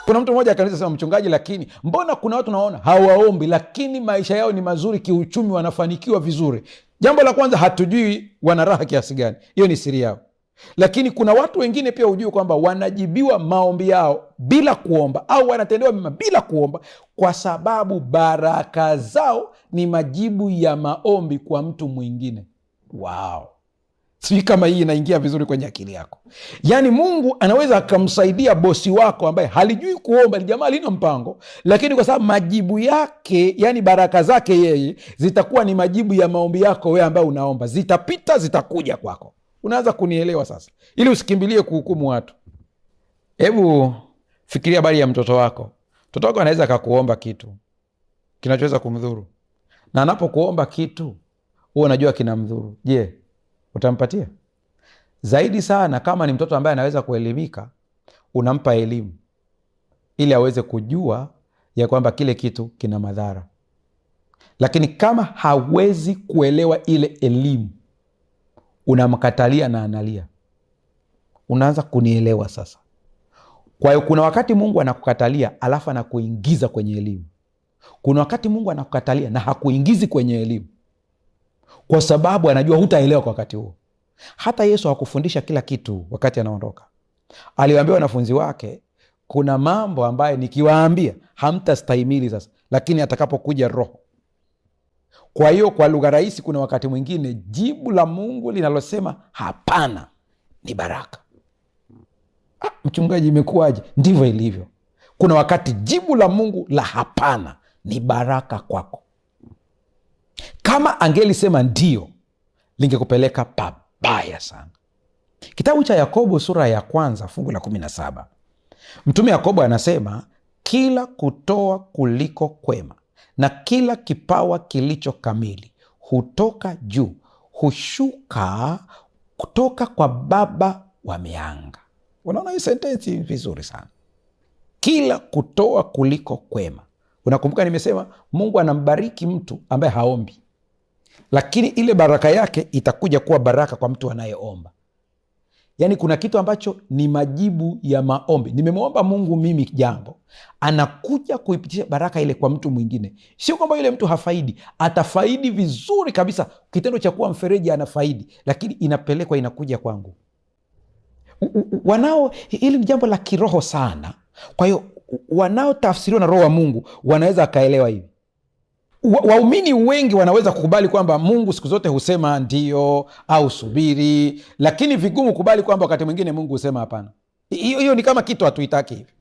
Kuna mtu mmoja akaniuliza sema, mchungaji, lakini mbona kuna watu naona hawaombi lakini maisha yao ni mazuri kiuchumi, wanafanikiwa vizuri? Jambo la kwanza, hatujui wana raha kiasi gani, hiyo ni siri yao. Lakini kuna watu wengine pia hujui kwamba wanajibiwa maombi yao bila kuomba au wanatendewa mema bila kuomba, kwa sababu baraka zao ni majibu ya maombi kwa mtu mwingine. Wow. Sijui kama hii inaingia vizuri kwenye akili yako. Yaani Mungu anaweza akamsaidia bosi wako ambaye halijui kuomba, ni jamaa lina mpango, lakini kwa sababu majibu yake, yani baraka zake yeye zitakuwa ni majibu ya maombi yako wewe ambaye unaomba, zitapita, zitakuja kwako. Unaanza kunielewa sasa, ili usikimbilie kuhukumu watu. Hebu fikiria habari ya mtoto wako. Mtoto wako anaweza akakuomba kitu kinachoweza kumdhuru, na anapokuomba kitu huwa unajua kinamdhuru. Je, utampatia? Zaidi sana kama ni mtoto ambaye anaweza kuelimika, unampa elimu ili aweze kujua ya kwamba kile kitu kina madhara. Lakini kama hawezi kuelewa ile elimu, unamkatalia na analia. Unaanza kunielewa sasa? Kwa hiyo kuna wakati Mungu anakukatalia alafu anakuingiza kwenye elimu. Kuna wakati Mungu anakukatalia na hakuingizi kwenye elimu, kwa sababu anajua hutaelewa kwa wakati huo. Hata Yesu hakufundisha kila kitu wakati anaondoka. Aliwaambia wanafunzi wake, kuna mambo ambayo nikiwaambia hamtastahimili sasa, lakini atakapokuja Roho. Kwa hiyo kwa lugha rahisi, kuna wakati mwingine jibu la Mungu linalosema hapana ni baraka. Ah, mchungaji, imekuwaje? Ndivyo ilivyo. Kuna wakati jibu la Mungu la hapana ni baraka kwako. Kama angelisema ndio, lingekupeleka pabaya sana. Kitabu cha Yakobo sura ya 1 fungu la 17, Mtume Yakobo anasema kila kutoa kuliko kwema na kila kipawa kilicho kamili hutoka juu, hushuka kutoka kwa Baba wa mianga. Unaona hii sentensi vizuri sana, kila kutoa kuliko kwema. Unakumbuka nimesema Mungu anambariki mtu ambaye haombi, lakini ile baraka yake itakuja kuwa baraka kwa mtu anayeomba. Yaani kuna kitu ambacho ni majibu ya maombi. Nimemwomba Mungu mimi jambo, anakuja kuipitisha baraka ile kwa mtu mwingine. Sio kwamba yule mtu hafaidi, atafaidi vizuri kabisa. Kitendo cha kuwa mfereji anafaidi, lakini inapelekwa, inakuja kwangu. Wanao, hili ni jambo la kiroho sana. Kwa hiyo wanaotafsiriwa na Roho wa Mungu wanaweza wakaelewa hivi. Waumini wengi wanaweza kukubali kwamba Mungu siku zote husema ndio au subiri, lakini vigumu kukubali kwamba wakati mwingine Mungu husema hapana. Hiyo ni kama kitu hatuitaki hivi.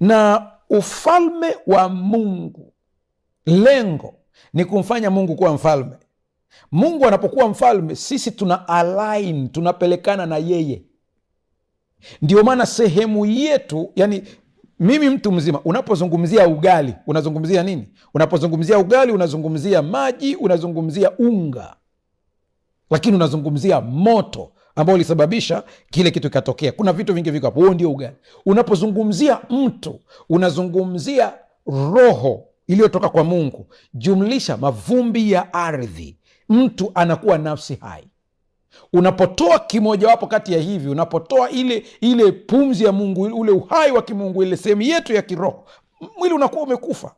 Na ufalme wa Mungu, lengo ni kumfanya Mungu kuwa mfalme. Mungu anapokuwa mfalme, sisi tuna align, tunapelekana na yeye. Ndio maana sehemu yetu, yani mimi mtu mzima, unapozungumzia ugali unazungumzia nini? Unapozungumzia ugali unazungumzia maji, unazungumzia unga, lakini unazungumzia moto ambao ulisababisha kile kitu kikatokea. Kuna vitu vingi viko hapo, huo ndio ugali. Unapozungumzia mtu unazungumzia roho iliyotoka kwa Mungu, jumlisha mavumbi ya ardhi, mtu anakuwa nafsi hai. Unapotoa kimojawapo kati ya hivi, unapotoa ile pumzi ya Mungu, ule uhai wa kimungu, ile sehemu yetu ya kiroho, mwili unakuwa umekufa,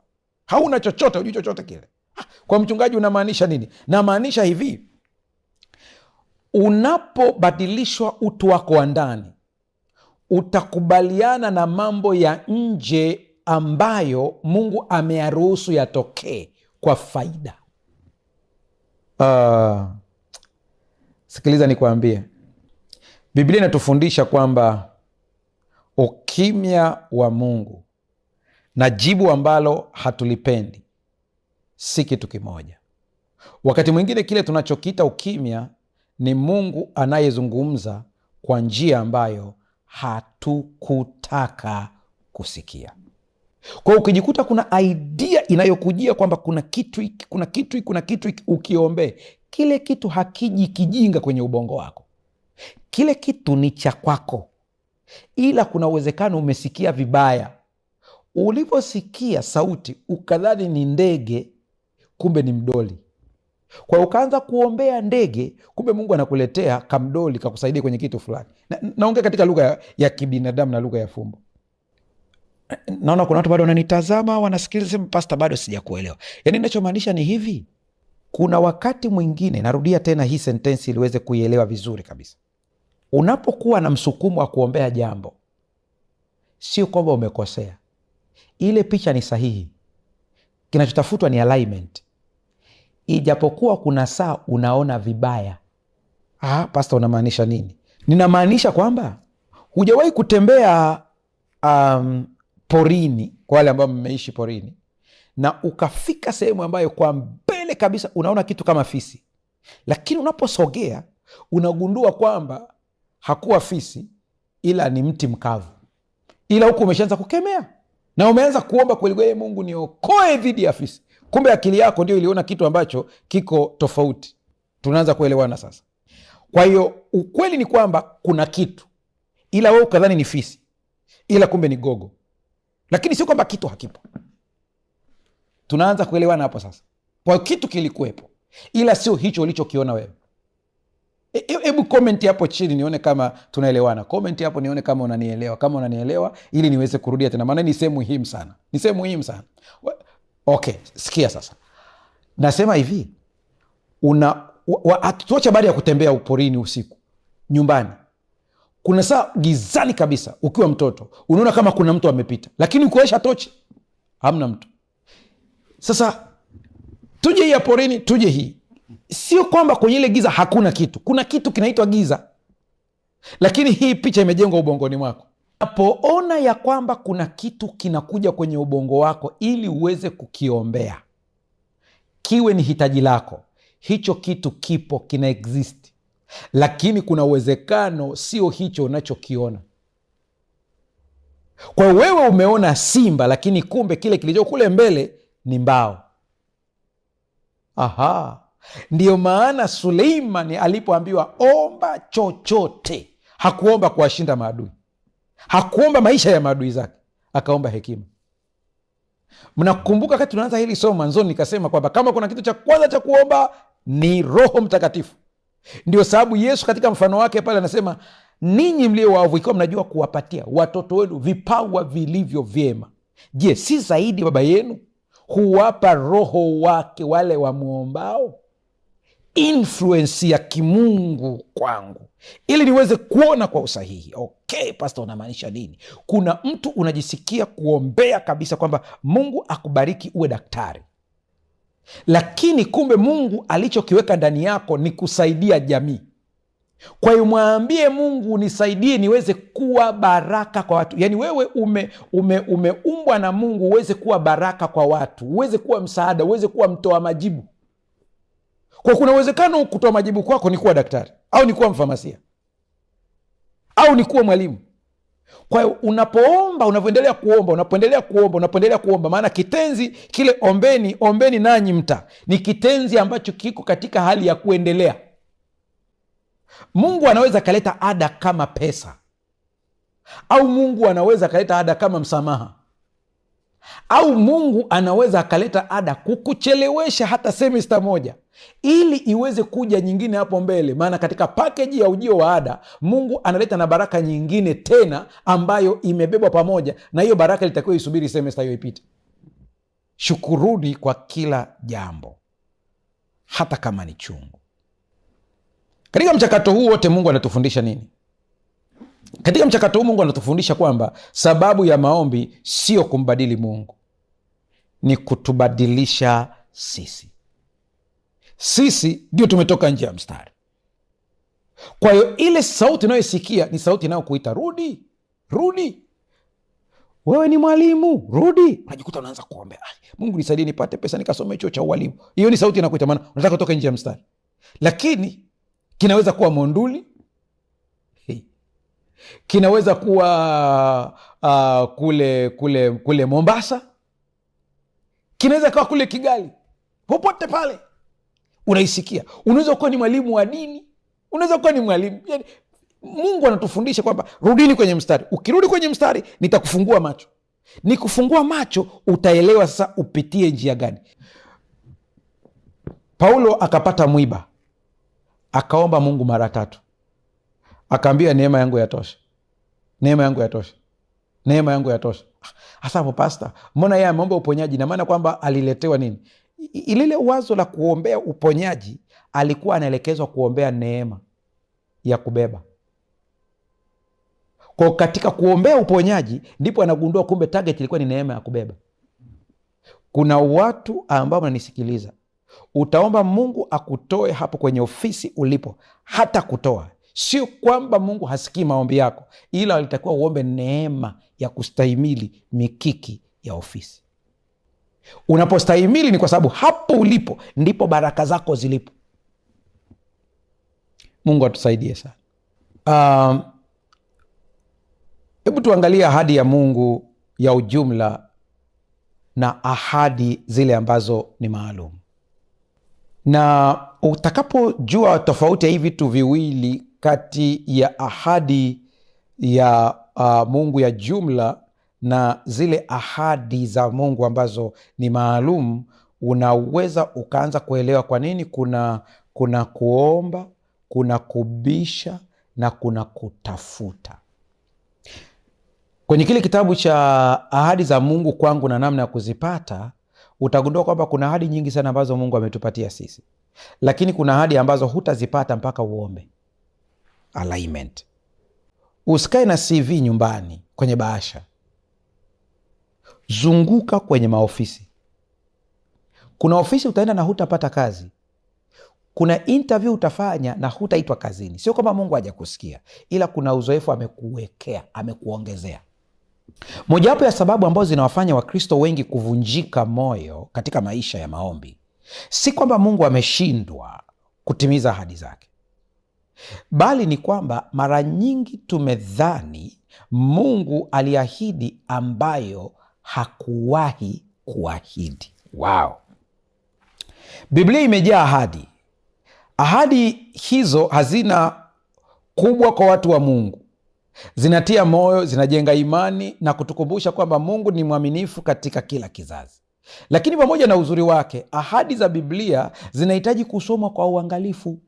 hauna chochote, hujui chochote kile. Kwa mchungaji unamaanisha nini? Namaanisha hivi, unapobadilishwa utu wako wa ndani, utakubaliana na mambo ya nje ambayo Mungu ameyaruhusu yatokee kwa faida. Sikiliza nikuambie, Biblia inatufundisha kwamba ukimya wa Mungu na jibu ambalo hatulipendi si kitu kimoja. Wakati mwingine kile tunachokiita ukimya ni Mungu anayezungumza kwa njia ambayo hatukutaka kusikia. Kwa hiyo ukijikuta kuna idea inayokujia kwamba kuna kitu hiki, kuna kitu hiki, kuna kitu hiki, ukiombee kile kitu hakiji kijinga kwenye ubongo wako. Kile kitu ni cha kwako, ila kuna uwezekano umesikia vibaya. Uliposikia sauti ukadhani ni ndege, kumbe ni mdoli. Kwa hiyo ukaanza kuombea ndege, kumbe Mungu anakuletea kamdoli kakusaidia kwenye kitu fulani. Naongea katika lugha ya kibinadamu na lugha ya fumbo. Naona kuna watu bado wananitazama, wanasikiliza, sema pasta, bado sijakuelewa. Yaani ninachomaanisha ni hivi, kuna wakati mwingine, narudia tena hii sentensi ili uweze kuielewa vizuri kabisa. Unapokuwa na msukumo wa kuombea jambo, sio kwamba umekosea, ile picha ni sahihi. Kinachotafutwa ni alignment. Ijapokuwa kuna saa unaona vibaya. Ah, pasta, unamaanisha nini? Ninamaanisha kwamba hujawahi kutembea porini, kwa wale ambao mmeishi porini, na ukafika sehemu ambayo kwa mbele kabisa unaona kitu kama fisi, lakini unaposogea unagundua kwamba hakuwa fisi, ila ni mti mkavu, ila huku umeshaanza kukemea na umeanza kuomba kweli kweli, Mungu niokoe dhidi ya fisi. Kumbe akili yako ndio iliona kitu ambacho kiko tofauti. Tunaanza kuelewana sasa. Kwa hiyo ukweli ni kwamba kuna kitu, ila wewe ukadhani ni fisi, ila kumbe ni gogo, lakini sio kwamba kitu hakipo. Tunaanza kuelewana hapo sasa. Kwa hiyo kitu kilikuwepo, ila sio hicho ulichokiona wewe. Hebu komenti hapo chini nione kama tunaelewana. Komenti hapo nione kama unanielewa, kama unanielewa, ili niweze kurudia tena, maana ni sehemu muhimu sana, ni sehemu muhimu sana. Okay, sikia sasa, nasema hivi, tuache habari ya kutembea uporini usiku, nyumbani kuna saa gizani kabisa, ukiwa mtoto unaona kama kuna mtu amepita, lakini ukiwasha tochi hamna mtu. Sasa tuje hii ya porini, tuje hii, sio kwamba kwenye ile giza hakuna kitu, kuna kitu kinaitwa giza, lakini hii picha imejengwa ubongoni mwako. Unapoona ya kwamba kuna kitu kinakuja kwenye ubongo wako ili uweze kukiombea, kiwe ni hitaji lako, hicho kitu kipo, kina exist, lakini kuna uwezekano sio hicho unachokiona. Kwa hiyo wewe umeona simba, lakini kumbe kile kilicho kule mbele ni mbao. Aha. Ndiyo maana Suleimani alipoambiwa omba chochote, hakuomba kuwashinda maadui, hakuomba maisha ya maadui zake, akaomba hekima. Mnakumbuka wakati tunaanza hili somo mwanzoni, nikasema kwamba kama kuna kitu cha kwanza cha kuomba ni Roho Mtakatifu. Ndio sababu Yesu katika mfano wake pale anasema, ninyi mlio waovu, ikiwa mnajua kuwapatia watoto wenu vipawa vilivyo vyema, je, si zaidi Baba yenu huwapa Roho wake wale wamwombao? Influence ya kimungu kwangu ili niweze kuona kwa usahihi. Okay, pastor, unamaanisha nini? Kuna mtu unajisikia kuombea kabisa kwamba Mungu akubariki uwe daktari, lakini kumbe Mungu alichokiweka ndani yako ni kusaidia jamii. Kwa hiyo mwambie Mungu, nisaidie niweze kuwa baraka kwa watu. Yaani wewe umeumbwa na Mungu uweze kuwa baraka kwa watu, uweze kuwa msaada, uweze kuwa mtoa majibu. Kwa kuna uwezekano kutoa majibu kwako ni kuwa daktari au ni kuwa mfamasia au ni kuwa mwalimu. Kwa hiyo unapoomba, unavyoendelea kuomba, unapoendelea kuomba, unapoendelea kuomba, maana kitenzi kile ombeni, ombeni nanyi mta, ni kitenzi ambacho kiko katika hali ya kuendelea. Mungu anaweza akaleta ada kama pesa, au Mungu anaweza akaleta ada kama msamaha, au Mungu anaweza akaleta ada kukuchelewesha hata semesta moja ili iweze kuja nyingine hapo mbele. Maana katika pakeji ya ujio wa ada Mungu analeta na baraka nyingine tena ambayo imebebwa pamoja na hiyo baraka, litakiwa isubiri semesta hiyo ipite. Shukuruni kwa kila jambo, hata kama ni chungu. Katika mchakato huu wote Mungu anatufundisha nini? Katika mchakato huu Mungu anatufundisha kwamba sababu ya maombi sio kumbadili Mungu, ni kutubadilisha sisi. Sisi ndio tumetoka nje ya mstari. Kwa hiyo ile sauti unayoisikia ni sauti inayokuita rudi, rudi. Wewe ni mwalimu, rudi. Unajikuta unaanza kuombea, Mungu nisaidie nipate pesa nikasome chuo cha ualimu. Hiyo ni sauti inakuita, maana unataka kutoka nje ya mstari. Lakini kinaweza kuwa Monduli, kinaweza kuwa kule Mombasa, kinaweza kuwa kule Kigali, popote pale unaisikia. Unaweza kuwa ni mwalimu wa dini, unaweza kuwa ni mwalimu yani, Mungu anatufundisha kwamba rudini kwenye mstari. Ukirudi kwenye mstari, nitakufungua macho. Nikufungua macho, utaelewa sasa upitie njia gani. Paulo akapata mwiba, akaomba Mungu mara tatu, akaambia neema yangu yatosha, neema yangu yatosha, Neema yangu yatosha. Hasa hapo pasta, mbona yeye ameomba uponyaji? Na maana kwamba aliletewa nini? Lile wazo la kuombea uponyaji, alikuwa anaelekezwa kuombea neema ya kubeba. Kwa katika kuombea uponyaji ndipo anagundua kumbe target ilikuwa ni neema ya kubeba. Kuna watu ambao wananisikiliza, utaomba Mungu akutoe hapo kwenye ofisi ulipo, hata kutoa. Sio kwamba Mungu hasikii maombi yako, ila walitakiwa uombe neema ya kustahimili mikiki ya ofisi. Unapostahimili ni kwa sababu hapo ulipo ndipo baraka zako zilipo. Mungu atusaidie sana. Hebu tuangalie ahadi ya Mungu ya ujumla na ahadi zile ambazo ni maalum. Na utakapojua tofauti ya hivi vitu viwili kati ya ahadi ya Mungu ya jumla na zile ahadi za Mungu ambazo ni maalum, unaweza ukaanza kuelewa kwa nini kuna kuomba, kuna kubisha na kuna kutafuta. Kwenye kile kitabu cha ahadi za Mungu kwangu na namna ya kuzipata, utagundua kwamba kuna ahadi nyingi sana ambazo Mungu ametupatia sisi, lakini kuna ahadi ambazo hutazipata mpaka uombe. Alignment. Usikae na CV nyumbani kwenye bahasha, zunguka kwenye maofisi. Kuna ofisi utaenda na hutapata kazi, kuna interview utafanya na hutaitwa kazini. Sio kwamba Mungu hajakusikia, ila kuna uzoefu amekuwekea, amekuongezea. Mojawapo ya sababu ambazo zinawafanya Wakristo wengi kuvunjika moyo katika maisha ya maombi, si kwamba Mungu ameshindwa kutimiza ahadi zake, bali ni kwamba mara nyingi tumedhani Mungu aliahidi ambayo hakuwahi kuahidi. Wow. Biblia imejaa ahadi. Ahadi hizo hazina kubwa kwa watu wa Mungu. Zinatia moyo, zinajenga imani na kutukumbusha kwamba Mungu ni mwaminifu katika kila kizazi. Lakini pamoja na uzuri wake, ahadi za Biblia zinahitaji kusomwa kwa uangalifu.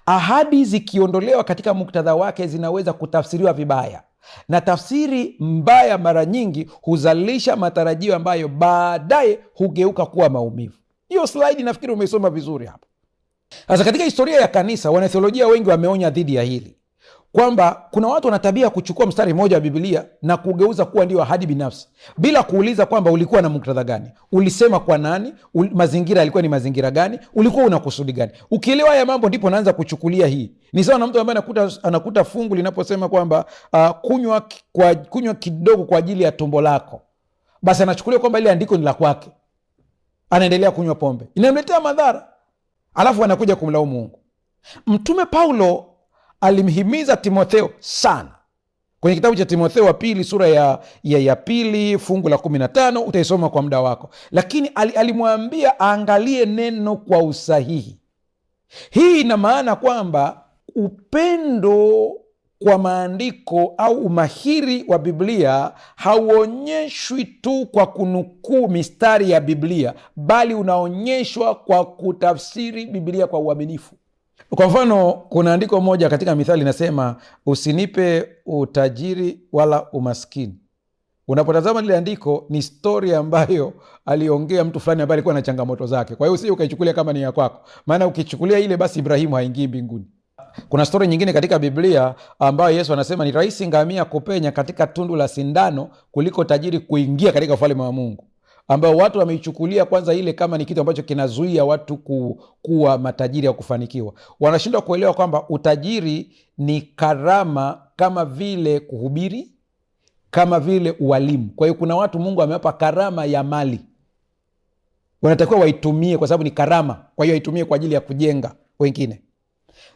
Ahadi zikiondolewa katika muktadha wake zinaweza kutafsiriwa vibaya, na tafsiri mbaya mara nyingi huzalisha matarajio ambayo baadaye hugeuka kuwa maumivu. Hiyo slide nafikiri umeisoma vizuri hapo. Sasa katika historia ya kanisa, wanatheolojia wengi wameonya dhidi ya hili kwamba kuna watu wana tabia kuchukua mstari mmoja wa Biblia na kugeuza kuwa ndio ahadi binafsi bila kuuliza kwamba ulikuwa na muktadha gani, ulisema kwa nani, mazingira yalikuwa ni mazingira gani, ulikuwa una kusudi gani. Ukielewa haya mambo ndipo naanza kuchukulia hii. Ni sawa na mtu ambaye anakuta fungu linaposema kwamba kunywa kidogo kwa ajili ya tumbo lako, basi anachukulia kwamba ile andiko ni la kwake, anaendelea kunywa pombe, inamletea madhara, alafu anakuja kumlaumu Mungu. Mtume Paulo alimhimiza Timotheo sana kwenye kitabu cha Timotheo wa pili sura ya pili fungu la 15, utaisoma kwa muda wako, lakini alimwambia aangalie neno kwa usahihi. Hii ina maana kwamba upendo kwa maandiko au umahiri wa Biblia hauonyeshwi tu kwa kunukuu mistari ya Biblia, bali unaonyeshwa kwa kutafsiri Biblia kwa uaminifu. Kwa mfano, kuna andiko moja katika Mithali linasema, usinipe utajiri wala umaskini. Unapotazama lile andiko ni stori ambayo aliongea mtu fulani ambaye alikuwa na changamoto zake. Kwa hiyo usije ukaichukulia kama ni ya kwako, maana ukichukulia ile basi Ibrahimu haingii mbinguni. Kuna stori nyingine katika Biblia ambayo Yesu anasema ni rahisi ngamia kupenya katika tundu la sindano kuliko tajiri kuingia katika ufalme wa Mungu, ambao watu wameichukulia kwanza ile kama ni kitu ambacho kinazuia watu kuwa matajiri au kufanikiwa. Wanashindwa kuelewa kwamba utajiri ni karama, kama vile kuhubiri, kama vile ualimu. Kwa hiyo kuna watu Mungu amewapa karama ya mali, wanatakiwa waitumie kwa sababu ni karama. Kwa hiyo waitumie kwa ajili ya kujenga wengine.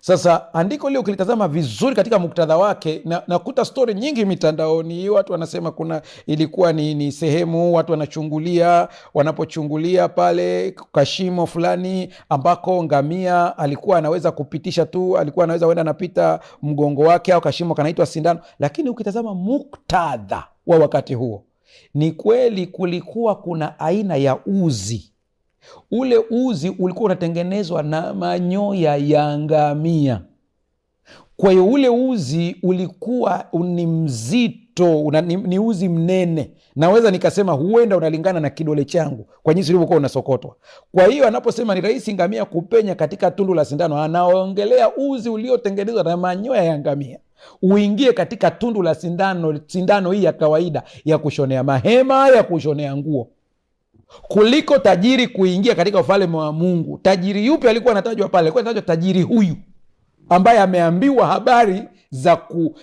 Sasa andiko lile ukilitazama vizuri katika muktadha wake, nakuta stori nyingi mitandaoni, watu wanasema kuna ilikuwa ni sehemu watu wanachungulia, wanapochungulia pale kashimo fulani ambako ngamia alikuwa anaweza kupitisha tu, alikuwa anaweza kwenda anapita mgongo wake, au kashimo kanaitwa sindano. Lakini ukitazama muktadha wa wakati huo, ni kweli kulikuwa kuna aina ya uzi. Ule uzi ulikuwa unatengenezwa na manyoya ya ngamia. Kwa hiyo ule uzi ulikuwa ni mzito mzito ni uzi mnene, naweza nikasema huenda unalingana na kidole changu kwa jinsi ulivyokuwa unasokotwa. Kwa hiyo anaposema ni rahisi ngamia kupenya katika tundu la sindano, anaongelea uzi uliotengenezwa na manyoya ya ngamia uingie katika tundu la sindano, sindano hii ya kawaida ya kushonea mahema, ya kushonea nguo, kuliko tajiri kuingia katika ufalme wa Mungu. Tajiri yupi alikuwa anatajwa pale? Alikuwa anatajwa tajiri huyu ambaye ameambiwa habari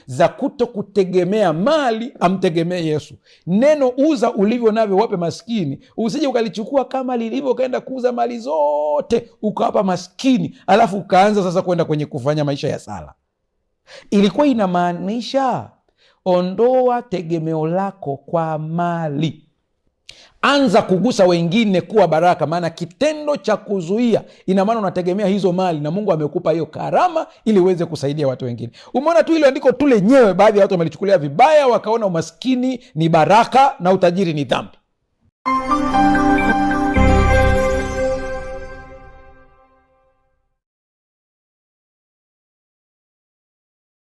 za kuto kutegemea mali, amtegemee Yesu. Neno uza ulivyo navyo wape maskini, usije ukalichukua kama lilivyo ukaenda kuuza mali zote ukawapa maskini, alafu ukaanza sasa kwenda kwenye kufanya maisha ya sala. Ilikuwa inamaanisha ondoa tegemeo lako kwa mali, anza kugusa wengine kuwa baraka. Maana kitendo cha kuzuia ina maana unategemea hizo mali, na Mungu amekupa hiyo karama ili uweze kusaidia watu wengine. Umeona tu hilo andiko tu lenyewe, baadhi ya watu wamelichukulia vibaya, wakaona umaskini ni baraka na utajiri ni dhambi.